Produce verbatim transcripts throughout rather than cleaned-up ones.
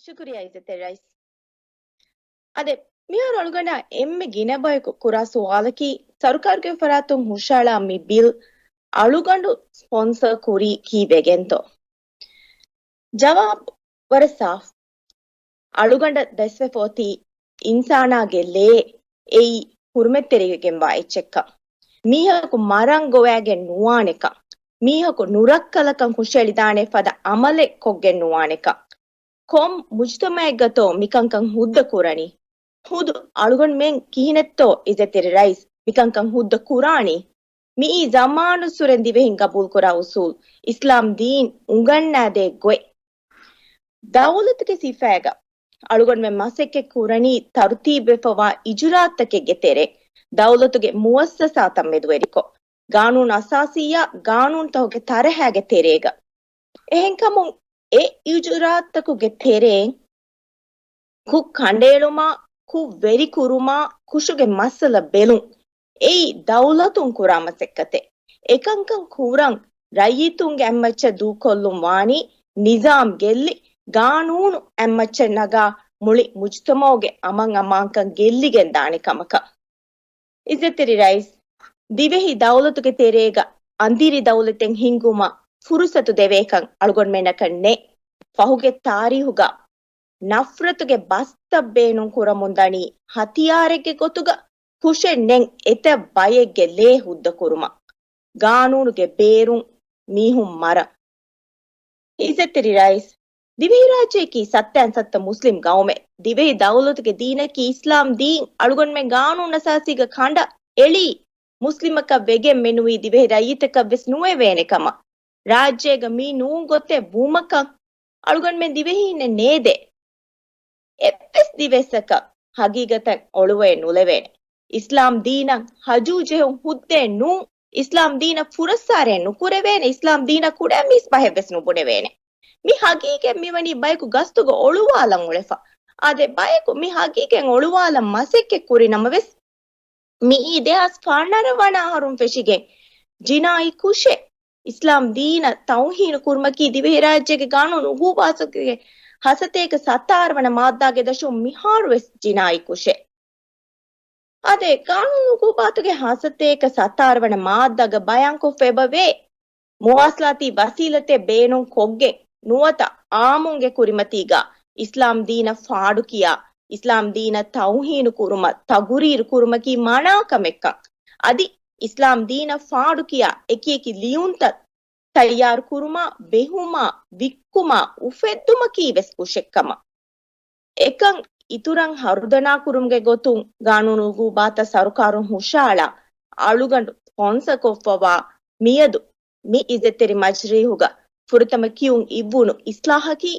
ޝުކުރިއްޔާ އިއްޒަތްތެރި ރައީސް. އާދެ، މިހާރު އަޅުގަނޑާ އެންމެ ގިނަ ބަޔަކު ކުރާ ސުވާލަކީ، ސަރުކާރުގެ ފަރާތުން ހުށައަޅާ މި ބިލް އަޅުގަނޑު ސްޕޮންސަރ ކުރީ ކީއްވެގެންތޯ؟ ޖަވާބު ވަރަށް ސާފު. އަޅުގަނޑަށް ދަސްވެފަ އޮތީ އިންސާނާގެ ލޭ އެއީ ހުރުމަތްތެރިވެގެންވާ އެއްޗެއްކަން، މީހަކު މަރަން ގޮވައިގެން ނުވާނެކަން، މީހަކު ނުރައްކަލަކަން ހުށައެޅިދާނެ ފަދަ އަމަލެއް ކޮށްގެން ނުވާނެކަން، ކޮން މުޖްތަމައެއްގަތޯ މިކަންކަން ހުއްދަ ކުރަނީ؟ ހުދު އަޅުގަނޑުމެން ކިހިނެއްތޯ އިއްޒަތްތެރި ރައީސް މިކަންކަން ހުއްދަ ކުރާނީ؟ މިއީ ޒަމާނުއްސުރެން ދިވެހިން ގަބޫލުކުރާ އުސޫލް، އިސްލާމް ދީން އުނގަންނާދޭ ގޮތް. ދައުލަތުގެ ސިފައިގަ އަޅުގަނޑުމެން މަސައްކަތް ކުރަނީ ތަރުތީބުވެފަވާ އިޖުރާއަތްތަކެއްގެ ތެރޭ، ދައުލަތުގެ މުއައްސަސާތައް މެދުވެރިކޮށް، ގާނޫނު އަސާސީއާ ގާނޫނުތަކުގެ ތަރަހާގެ ތެރޭގަ. އެހެންކަމުން އެ އިޖުރާއަތްތަކުގެ ތެރެއިން ކުށް ކަނޑައެޅުމާ، ކުށް ވެރިކުރުމާ، ކުށުގެ މައްސަލަ ބެލުން، އެއީ ދައުލަތުން ކުރާ މަސައްކަތެއް. އެކަންކަން ކުރަން ރައްޔިތުންގެ އަތްމައްޗަށް ދޫކޮށްލުން ވާނީ ނިޒާމް ގެއްލި، ގާނޫނު އަތްމައްޗަށް ނަގާ މުޅި މުޖުތަމަޢުގެ އަމަން އަމާންކަން ގެއްލިގެން ދާނެ ކަމަކަށް. އިއްޒަތްތެރި ރައީސް، ދިވެހި ދައުލަތުގެ ތެރޭގަ އަނދިރި ދައުލަތެއް ހިންގުމަށް ފުރުސަތު ދެވޭކަން އަޅުގަނޑުމެންނަކަށް ނެތް. ފަހުގެ ތާރީހުގަ ނަފްރަތުގެ ބަސްތައް ބޭނުން ކުރަމުން ދަނީ ހަތިޔާރެއްގެ ގޮތުގަ ކުށެއް ނެތް އެތައް ބައެއްގެ ލޭ ހުއްދަ ކުރުމަށް. ގާނޫނުގެ ބޭރުން މީހުން މަރަން. އިއްޒަތްތެރި ރައީސް، ދިވެހިރާއްޖެއަކީ ސައްތައިން ސައްތަ މުސްލިމް ގައުމެއް. ދިވެހި ދައުލަތުގެ ދީނަކީ އިސްލާމް ދީން. އަޅުގަނޑުމެން ގާނޫނުއަސާސީގަ ކަނޑަ އެޅީ މުސްލިމަކަށް ވެގެން މެނުވީ ދިވެހި ރައްޔިތަކަށް ވެސް ނުވެވޭނެ ކަމަށް. ރާއްޖޭގަ މީ ނޫން ގޮތެއް ވުމަކަށް އަޅުގަނޑުމެން ދިވެހީންނެއް ނޭދޭ. އެއްވެސް ދިވެއްސަކަށް ހަގީގަތަށް އޮޅުވައެއް ނުލެވޭނެ. އިސްލާމް ދީނަށް ހަޖޫ ޖެހުން ހުއްދައެއް ނޫން. އިސްލާމް ދީނަށް ފުރައްސާރައެއް ނުކުރެވޭނެ. އިސްލާމް ދީނަށް ކުޑަ މީސް ބަހެއް ވެސް ނުބުނެވޭނެ. މި ހަގީގަތް މިވަނީ ބަޔަކު ގަސްތުގަ އޮޅުވާލަން އުޅެފަ. އާދެ، ބަޔަކު މި ހަގީގަތް އޮޅުވާލަން މަސައްކަތް ކުރި ނަމަވެސް، މިއީ ދެހާސް ފަނަރަ ވަނަ އަހަރުން ފެށިގެން ޖިނާއީ ކުށެއް. އިސްލާމް ދީނަށް ތައުހީނު ކުރުމަކީ ދިވެހިރާއްޖޭގެ ގާނޫނު އުގޫބާތުގެ ހަސަތޭކަ ސަތާރަ ވަނަ މާއްދާގެ ދަށުން މިހާރު ވެސް ޖިނާއީ ކުށެއް. އާދެ، ގާނޫނު އުގޫބާތުގެ ހަސަތޭކަ ސަތާރަ ވަނަ މާއްދާގަ ބަޔާންކޮށްފަ އެބަވޭ، މުވާސަލާތީ ވަސީލަތެއް ބޭނުން ކޮށްގެން ނުވަތަ އާއްމުންގެ ކުރިމަތީގަ އިސްލާމް ދީނަށް ފާޑުކިޔާ، އިސްލާމް ދީނަށް ތައުހީނު ކުރުމަށް ތަގުރީރު ކުރުމަކީ މަނާ ކަމެއްކަން، އަދި އިސްލާމް ދީނަށް ފާޑުކިޔާ އެކިއެކި ލިޔުންތައް ތައްޔާރު ކުރުމާ، ބެހުމާ، ވިއްކުމާ، އުފެއްދުމަކީ ވެސް ކުށެއްކަމަށް. އެކަން އިތުރަށް ހަރުދަނާ ކުރުމުގެ ގޮތުން ގާނޫނު އުގޫބާތައް ސަރުކާރުން ހުށައަޅާ އަޅުގަނޑު ސްޕޮންސަ ކޮށްފަވާ މިއަދު މި އިއްޒަތްތެރި މަޖިލީހުގަ ފުރަތަމަ ކިޔުން އިއްވުނު އިސްލާހަކީ،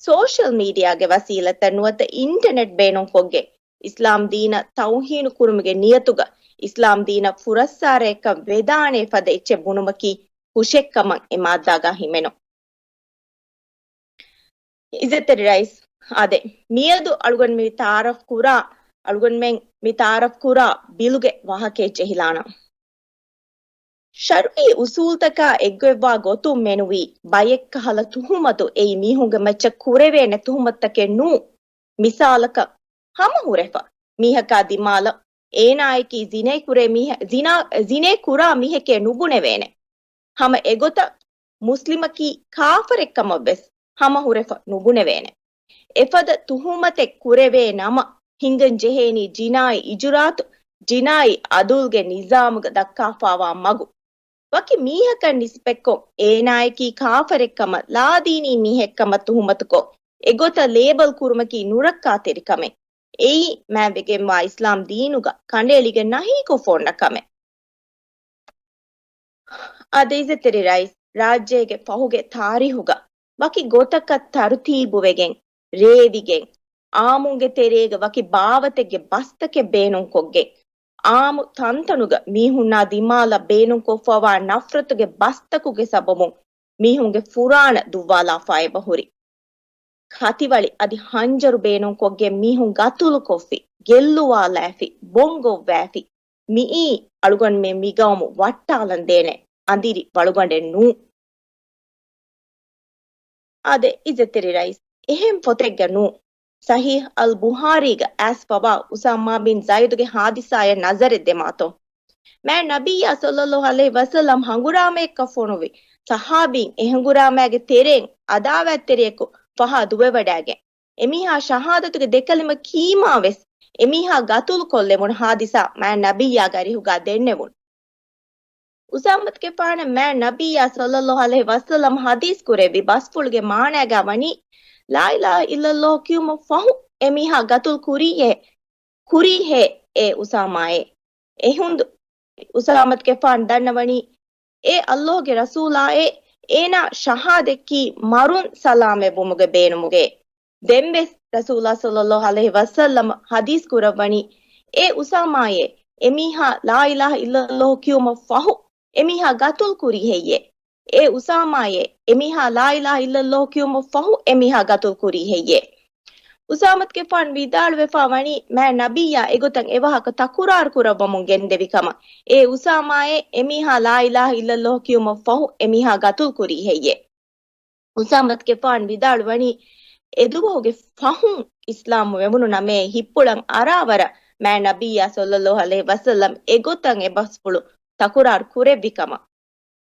ސޯޝަލް މީޑިއާގެ ވަސީލަތައް ނުވަތަ އިންޓަނެޓް ބޭނުންކޮށްގެން އިސްލާމް ދީނަށް ތައުހީނު ކުރުމުގެ ނިޔަތުގަ އިސްލާމް ދީނަށް ފުރައްސާރައެއްކަން ވެދާނޭ ފަދަ އެއްޗެއް ބުނުމަކީ ކުށެއްކަމަށް އެ މާއްދާގަ ހިމެނުން. އިއްޒަތްތެރި ރައީސް، އާދެ، މިއަދު އަޅުގަނޑު މި ތައާރަފް ކުރާ، އަޅުގަނޑުމެން މި ތައާރަފް ކުރާ ބިލުގެ ވާހަކައެއް ޖެހިލާނަން. ޝަރުއީ އުސޫލްތަކާ އެއްގޮތްވާ ގޮތުން މެނުވީ ބައެއްކަހަލަ ތުހުމަތު އެއީ މީހުންގެ މައްޗަށް ކުރެވޭނެ ތުހުމަތުތަކެއް ނޫން. މިސާލަކަށް، ހަމަ ހުރެފަ މީހަކާ ދިމާލަށް އޭނާއަކީ ޒިނޭ ކުރޭ މީހެ-، ޒިނާ-، ޒިނޭ ކުރާ މީހެކޭ ނުބުނެވޭނެ. ހަމަ އެގޮތަށް މުސްލިމަކީ ކާފަރެއްކަމަށް ވެސް ހަމަ ހުރެފަ ނުބުނެވޭނެ. އެފަދަ ތުހުމަތެއް ކުރެވޭ ނަމަ، ހިނގަން ޖެހޭނީ ޖިނާއީ އިޖުރާތު، ޖިނާއީ އަދުލްގެ ނިޒާމުގަ ދައްކާފާވާ މަގު. ވަކި މީހަކަށް ނިސްބަތްކޮށް، އޭނާއަކީ ކާފަރެއްކަމަށް، ލާދީނީ މީހެއްކަމަށް ތުހުމަތުކޮށް، އެގޮތަށް ލޭބަލް ކުރުމަކީ ނުރައްކާތެރިކަމެއް. އެއީ މާތްވެގެންވާ އިސްލާމް ދީނުގަ ކަނޑައެޅިގެން ނަހީކޮށްފަ އޮންނަ ކަމެއް. އާދެ، އިއްޒަތްތެރި ރައީސް، ރާއްޖޭގެ ފަހުގެ ތާރީހުގަ ވަކި ގޮތަކަށް ތަރުތީބުވެގެން، ރޭވިގެން، އާއްމުންގެ ތެރޭގަ ވަކި ބާވަތެއްގެ ބަސްތަކެއް ބޭނުންކޮށްގެން، އާއްމު ތަންތަނުގަ މީހުންނާ ދިމާލަށް ބޭނުންކޮށްފަވާ ނަފްރަތުގެ ބަސްތަކުގެ ސަބަބުން މީހުންގެ ފުރާނަ ދުއްވާލާފަ އެބަހުރި. ކަތިވަޅި އަދި ހަންޖަރު ބޭނުންކޮށްގެން މީހުން ގަތުލުކޮށްފި، ގެއްލުވާލާފި، ބޮންގޮއްވާފި. މިއީ އަޅުގަނޑުމެން މިގައުމު ވައްޓާލަން ދޭނެ އަނދިރި ވަޅުގަނޑެއް ނޫން. އާދެ، އިއްޒަތްތެރި ރައީސް، އެހެން ފޮތެއްގަ ނޫ. ޞަޙީޙް އަލް ބުޚާރީގަ އައިސްފަވާ އުސާމާ ބިން ޒައިދުގެ ޙާދިސާއަށް ނަޒަރެއް ދެމާތޯ. މާތް ނަބިއްޔާ ޞައްލައްލާހު ޢަލައިހި ވަސައްލަމް ހަނގުރާމައަކަށް ފޮނުވި ޞަޙާބީން އެ ހަނގުރާމައިގެ ތެރެއިން ޢަދާވާތްތެރިޔަކު ފަހާ ދުވެވަޑައިގެން، އެމީހާ ޝަހާދަތުގެ ދެކަލިމަ ކީމާވެސް އެމީހާ ގަތުލުކޮށްލެވުނު ޙާދިސާ މާތް ނަބިއްޔާގެ އަރިހުގަ ދެންނެވުނު. އުސާމަތުގެފާނަށް މާތް ނަބިއްޔާ ޞައްލައްލާހު ޢަލައިހި ވަސައްލަމް ޙަދީޘް ކުރެއްވި ބަސްފުޅުގެ މާނާގަ ވަނީ، ލާ އިލާހަ އިއްލައްލާހު ކިޔުމަށް ފަހު އެމީހާ ގަތުލު ކުރީހޭ، ކުރީހޭ އޭ އުސާމާއޭ. އެހިނދު އުސާމަތުގެފާނު ދަންނަވަނީ، އޭ ﷲ ގެ ރަސޫލާއޭ، އޭނާ ޝަހާދަތް ކީ މަރުން ސަލާމަތްވުމުގެ ބޭނުމުގައޭ. ދެންވެސް ރަސޫލާ ޞައްލައްލާހު ޢަލައިހި ވަސައްލަމަ ޙަދީޘް ކުރައްވަނީ، އޭ އުސާމާއޭ، އެމީހާ ލާ އިލާހަ އިއްލައްލާހު ކިޔުމަށް ފަހު އެމީހާ ގަތުލު ކުރީ ހެއްޔޭ؟ އޭ އުސާމާއޭ، އެމީހާ ލާ އިލާހަ އިއްލައްލާހު ކިޔުމަށް ފަހު އެމީހާ ގަތުލު ކުރީ ހެއްޔޭ؟ އުސާމަތުގެފާނު ވިދާޅުވެފާ ވަނީ، މާތް ނަބިއްޔާ އެގޮތަށް އެވާހަކަ ތަކުރާރު ކުރައްވަމުން ގެންދެވި ކަމަށް. އޭ އުސާމާއޭ، އެމީހާ ލާ އިލާހަ އިއްލައްލާހު ކިޔުމަށް ފަހު އެމީހާ ގަތުލު ކުރީ ހެއްޔޭ؟ އުސާމަތުގެފާނު ވިދާޅުވަނީ، އެދުވަހުގެ ފަހުން އިސްލާމް ވެވުނު ނަމޭ ހިތްޕުޅަށް އަރާވަރަށް މާތް ނަބިއްޔާ ޞައްލައްލާހު ޢަލައިހި ވަސައްލަމް އެގޮތަށް އެ ބަސްފުޅު ތަކުރާރު ކުރެއްވި ކަމަށް،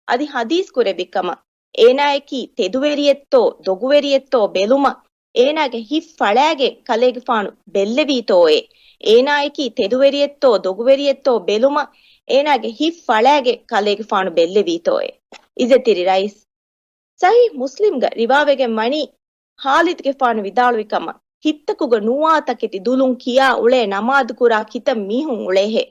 އަދި ޙަދީޘް ކުރެއްވި ކަމަށް، އޭނާއަކީ ތެދުވެރިއެއްތޯ ދޮގުވެރިއެއްތޯ ބެލުމަށް އޭނާގެ ހިތް ފަޅާގެން ކަލޭގެފާނު ބެއްލެވީތޯއޭ. އޭނާއަކީ ތެދުވެރިއެއްތޯ ދޮގުވެރިއެއްތޯ ބެލުމަށް އޭނާގެ ހިތް ފަޅާގެން ކަލޭގެފާނު ބެއްލެވީތޯއޭ. އިއްޒަތްތެރި ރައީސް. ޞަޙީޙް މުސްލިމްގަ ރިވާވެގެން ވަނީ، ޚާލިދުގެފާނު ވިދާޅުވި ކަމަށް، ހިތްތަކުގަ ނުވާ ތަކެތި ދުލުން ކިޔާ އުޅޭ ނަމާދު ކުރާ ކިތައް މީހުން އުޅޭހޭ.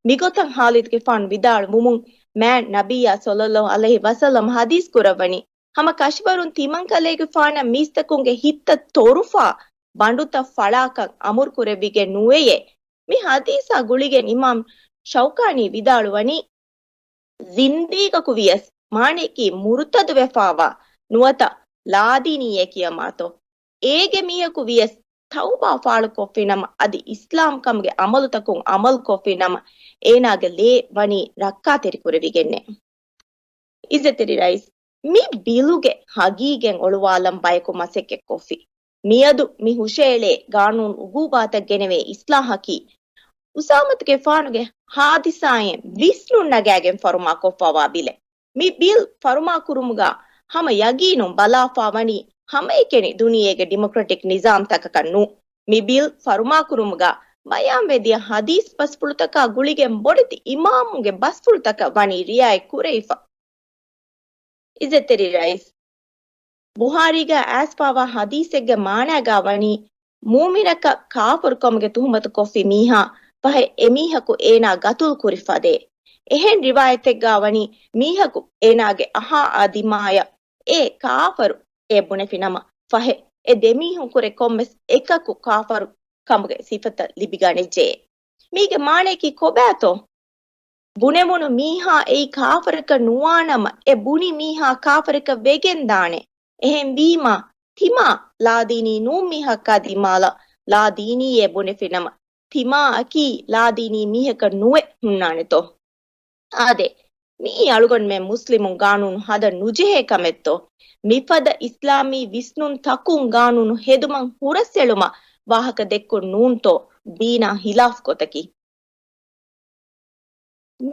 މިގޮތަށް ޚާލިދުގެފާނު ވިދާޅުވުމުން، މާތް ނަބިއްޔާ ޞައްލައްލާހު ޢަލައިހި ވަސައްލަމަ ޙަދީޘް ކުރައްވަނީ، ހަމަ ކަށަވަރުން ތިމަންކަލޭގެފާނަށް މީސްތަކުންގެ ހިތްތައް ތޮރުފާ ބަނޑުތައް ފަޅާކަން އަމުރު ކުރެއްވިގެން ނުވެޔޭ. މި ޙަދީޘާ ގުޅިގެން އިމާމް ޝައުކާނީ ވިދާޅުވަނީ، ޒިންދީގަކު ވިޔަސް މާނަޔަކީ މުރުތަދުވެފާވާ ނުވަތަ ލާދީނީއޭ ކިޔަމާތޯ. އޭގެ މީހަކު ވިޔަސް ތައުބާ ފާޅުކޮށްފިނަމަ އަދި އިސްލާމް ކަމުގެ ޢަމަލުތަކުން ޢަމަލުކޮށްފިނަމަ އޭނާގެ ލޭ ވަނީ ރައްކާތެރިކުރެވިގެންނޭ. އިއްޒަތްތެރި ރައީސް، މި ބިލުގެ ހަގީގަތް އޮޅުވާލަން ބަޔަކު މަސައްކަތްކޮށްފި. މިއަދު މި ހުށައެޅޭ ގާނޫނު އުގޫބާތަށް ގެނެވޭ އިސްލާހަކީ، އުސާމަތުގެފާނުގެ ޙާދިސާއިން ވިސްނުން ނަގާގެން ފަރުމާކޮށްފަވާ ބިލެއް. މި ބިލް ފަރުމާކުރުމުގަ ހަމަ ޔަގީނުން ބަލާފާވަނީ ހަމައެކަނި ދުނިޔޭގެ ޑިމޮކްރެޓިކް ނިޒާމްތަކަކަށް ނޫން. މި ބިލް ފަރުމާކުރުމުގަ ބަޔާންވެދިޔަ ޙަދީޘް ބަސްފުޅުތަކާ ގުޅިގެން ބޮޑެތި އިމާމުންގެ ބަސްފުޅުތަކަށް ވަނީ ރިޢާޔަތް ކުރެވިފަ. އިއްޒަތްތެރި ރައީސް، ބުޚާރީގަ އައިސްފާވާ ޙަދީޘެއްގެ މާނާގަ ވަނީ، މޫމިނަކަށް ކާފަރުކަމުގެ ތުހުމަތު ކޮށްފި މީހާ ފަހެ އެމީހަކު އޭނާ ގަތުލު ކުރި ފަދައޭ. އެހެން ރިވާޔަތެއްގަ ވަނީ، މީހަކު އޭނާގެ އަހާ އާ ދިމާޔަށް އޭ ކާފަރު އޭ ބުނެފިނަމަ ފަހެ، އެ ދެމީހުން ކުރެ ކޮންމެސް އެކަކު ކާފަރު ކަމުގެ ސިފަތައް ލިބިގަނެއްޖެ. މީގެ މާނަޔަކީ ކޮބާތޯ؟ ބުނެވުނު މީހާ އެއީ ކާފަރަކަށް ނުވާނަމަ، އެ ބުނި މީހާ ކާފަރަކަށް ވެގެން ދާނެ. އެހެންވީމާ، ތިމާ ލާދީނީ ނޫން މީހަކާ ދިމާލަށް ލާދީނީއޭ ބުނެފިނަމަ، ތިމާއަކީ ލާދީނީ މީހަކަށް ނުވެ ހުންނާނެތޯ؟ އާދެ، މިއީ އަޅުގަނޑުމެން މުސްލިމުން ގާނޫނު ހަދަން ނުޖެހޭ ކަމެއްތޯ؟ މިފަދަ އިސްލާމީ ވިސްނުން ތަކުން ގާނޫނު ހެދުމަށް ހުރަސްއެޅުމަށް ވާހަކަ ދެއްކުން ނޫންތޯ ދީނާ ހިލާފް ގޮތަކީ؟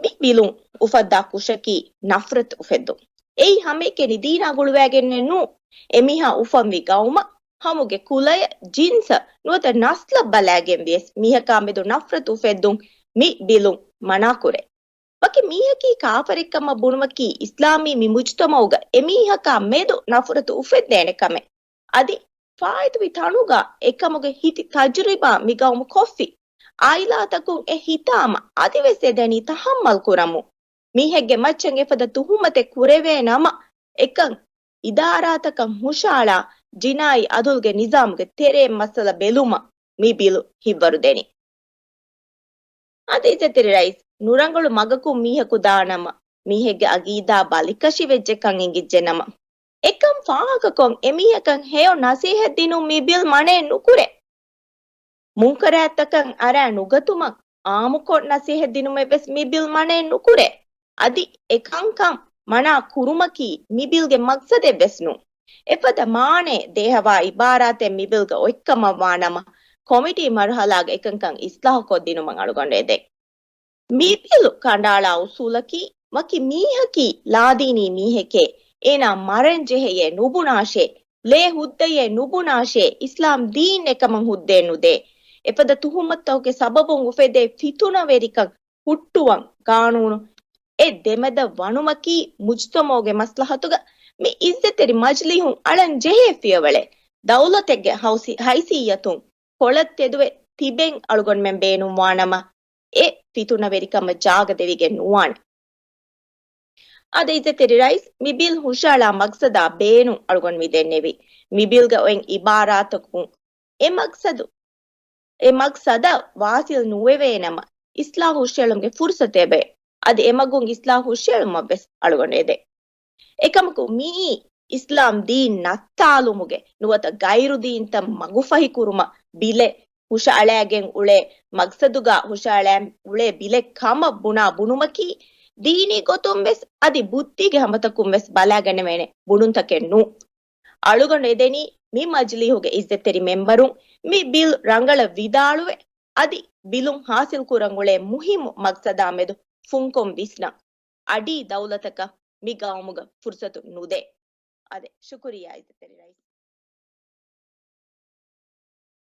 މި ބިލުން އުފައްދާ ކުށަކީ ނަފްރަތު އުފެއްދުން. އެއީ ހަމައެކަނި ދީނާ ގުޅުވައިގެންނެއް ނޫން. އެމީހާ އުފަންވި ގައުމަށް ހަމުގެ ކުލަޔަށް، ޖިންސަށް ނުވަތަ ނަސްލަށް ބަލައިގެން ވިޔަސް މީހަކާ މެދު ނަފްރަތު އުފެއްދުން މި ބިލުން މަނާކުރޭ. ވަކި މީހަކީ ކާފަރެއްކަމަށް ބުނުމަކީ އިސްލާމީ މި މުޖުތަމަޢުގަ އެމީހަކާ މެދު ނަފްރަތު އުފެއްދޭނެ ކަމެއް. އަދި ފާއިތުވި ތަނުގަ އެކަމުގެ ހިތި ތަޖުރިބާ މި ގައުމު ކޮށްފި. އާއިލާތަކުން އެ ހިތާމަ އަދިވެސް އެދެނީ ތަޙައްމަލް ކުރަމުން. މީހެއްގެ މައްޗަށް އެފަދަ ތުހުމަތެއް ކުރެވޭ ނަމަ، އެކަން އިދާރާތަކަށް ހުށައަޅާ ޖިނާއީ އަދުލުގެ ނިޒާމުގެ ތެރެއިން މައްސަލަ ބެލުމަށް މި ބިލު ހިއްވަރު ދެނީ. އާދެ، އިއްޒަތްތެރި ރައީސް، ނުރަނގަޅު މަގަކުން މީހަކު ދާނަމަ، މީހެއްގެ އަގީދާ ބަލިކަށި ވެއްޖެކަން އެނގިއްޖެ ނަމަ، އެކަން ފާހަގަކޮށް އެމީހަކަށް ހެޔޮ ނަސޭހަތް ދިނުން މި ބިލް މަނައެއް ނުކުރޭ. މުންކަރާތްތަކަށް އަރާ ނުގަތުމަށް އާއްމުކޮށް ނަސޭހަތް ދިނުމެއް ވެސް މި ބިލް މަނައެއް ނުކުރޭ. އަދި އެކަންކަން މަނާ ކުރުމަކީ މި ބިލްގެ މަގްސަދެއް ވެސް ނޫން. އެފަދަ މާނައެއް ދޭހަވާ އިބާރާތެއް މިބިލްގަ އޮތްކަމަށްވާނަމަ، ކޮމިޓީ މަރުހަލާގަ އެކަންކަން އިސްލާހުކޮށްދިނުމަށް އަޅުގަނޑު އެދެން. މިބިލު ކަނޑާޅާ އުސޫލަކީ، ވަކި މީހަކީ ލާދީނީ މީހެކޭ، އޭނާ މަރަން ޖެހެޔޭ ނުބުނާށޭ، ލޭ ހުއްދަޔޭ ނުބުނާށޭ، އިސްލާމް ދީން އެކަމަށް ހުއްދައެއް ނުދޭ. އެފަދަ ތުހުމަތުތަކުގެ ސަބަބުން އުފެދޭ ފިތުނަވެރިކަން ހުއްޓުވަން ގާނޫނު އެ ދެމެދަށް ވަނުމަކީ މުޖްތަމައުގެ މަސްލަހަތުގަ މި އިއްޒަތްތެރި މަޖިލީހުން އަޅަން ޖެހޭ ފިޔަވަޅެއް. ދައުލަތެއްގެ ހައުސި-، ހައިސިއްޔަތުން ކޮޅަށް ތެދުވެ ތިބެން އަޅުގަނޑުމެން ބޭނުންވާނަމަ، އެ ފިތުނަވެރިކަމަށް ޖާގަ ދެވިގެން ނުވާނެ. އާދެ، އިއްޒަތްތެރި ރައީސް، މި ބިލް ހުށައަޅާ މަގްސަދާ ބޭނުން އަޅުގަނޑު މި ދެންނެވި. މި ބިލްގަ އޮތް އިބާރާތަކުން އެ މަގްސަދު، އެ މަގްސަދަށް ވާސިލް ނުވެވޭނަމަ، އިސްލާހު ހުށައެޅުމުގެ ފުރުސަތެއް އެބައޮތް. އަދި އެމަގުން އިސްލާހު ހުށައެޅުމަށްވެސް އަޅުގަނޑު އެދެން. އެކަމަކު މިއީ އިސްލާމް ދީން ނައްތާލުމުގެ ނުވަތަ ގައިރު ދީންތައް މަގުފަހިކުރުމަށް ބިލެއް ހުށައަޅައިގެން އުޅޭ މަގްސަދުގަ ހުށައަޅައި އުޅޭ ބިލެއް ކަމަށް ބުނާ ބުނުމަކީ، ދީނީ ގޮތުން ވެސް އަދި ބުއްދީގެ ހަމަތަކުން ވެސް ބަލާގަނެވޭނެ ބުނުންތަކެއް ނޫން. އަޅުގަނޑު އެދެނީ މި މަޖިލީހުގެ އިއްޒަތްތެރި މެމްބަރުން މި ބިލް ރަނގަޅަށް ވިދާޅުވެ، އަދި ބިލުން ހާސިލް ކުރަން އުޅޭ މުހިއްމު މަގްސަދާ މެދު ފުންކޮށް ވިސްނަން. އަޑީ ދައުލަތަކަށް މި ގައުމުގަ ފުރުސަތު ނުދޭ. އާދެ، ޝުކުރިއްޔާ އިއްޒަތްތެރި ރައީސް.